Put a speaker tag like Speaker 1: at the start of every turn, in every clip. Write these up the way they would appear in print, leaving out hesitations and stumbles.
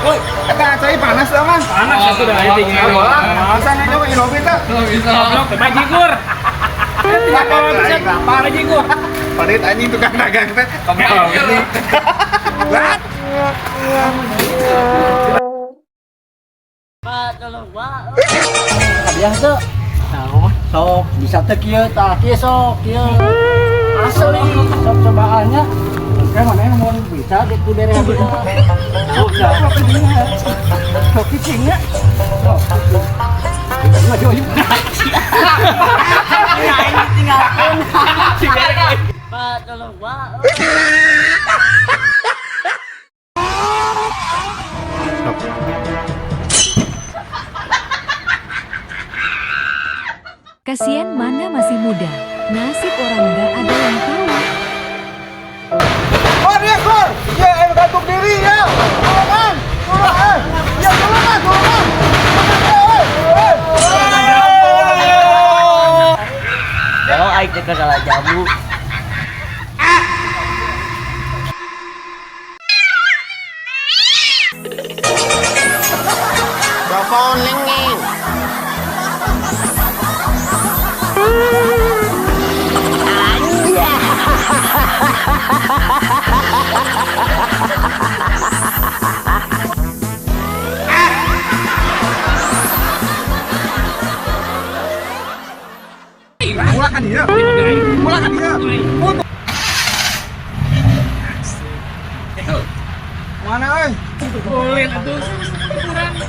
Speaker 1: Eta cai panas teh mah.
Speaker 2: Panas satu dah aing tinggal.
Speaker 1: Bisa nanya mah Indomie teh.
Speaker 2: Bisa. Bajigur. Bajigur.
Speaker 1: Parit anjing tukang dagang teh. Goblok ini. Lah.
Speaker 3: Pak, tolong Pak. Biasa. Sok bisa teh kieu tah kieu sok kieu. Asli sok cobaannya. Kayak mana yang mau bisa gitu dari Oh, ya. Sok kicingnya. Sok. Tinggalkan. Pak, tolong Pak.
Speaker 4: Kasian mana masih muda. Nasib orang nggak ada yang tahu.
Speaker 1: Oh dia kor. Ya ayo gantung diri ya. Tulungan. Tulungan. Ya tulungan, tulungan.
Speaker 3: Kalau aing teh salah jamu.
Speaker 1: Ulah kan dia. Ulah kan dia. Mana euy?
Speaker 2: Boleh atuh.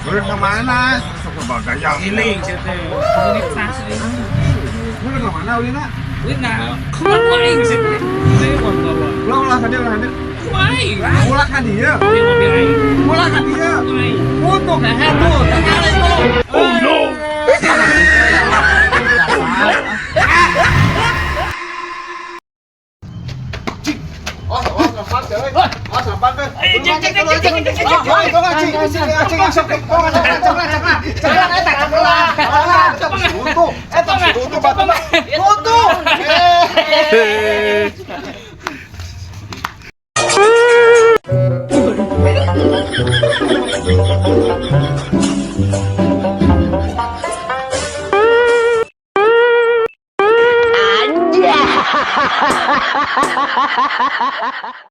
Speaker 1: Boleh ke mana? Sok bagaya.
Speaker 2: Giling sia teh. Komunitas euy.
Speaker 1: Boleh ke mana ulina?
Speaker 2: Ulina. Kumaha aing sia teh. Saya mau bawa.
Speaker 1: Ulah ulah kan dia, ulah kan dia.
Speaker 2: Kumaha aing?
Speaker 1: Ulah kan dia.
Speaker 2: Mobil aing.
Speaker 1: Ulah kan dia.
Speaker 2: Aing.
Speaker 1: Untuk tuh, tengah itu.
Speaker 2: Oh no.
Speaker 1: Oh, oh, lepas euy. Oh, lepas euy.
Speaker 2: Cek cek cek cek cek cek.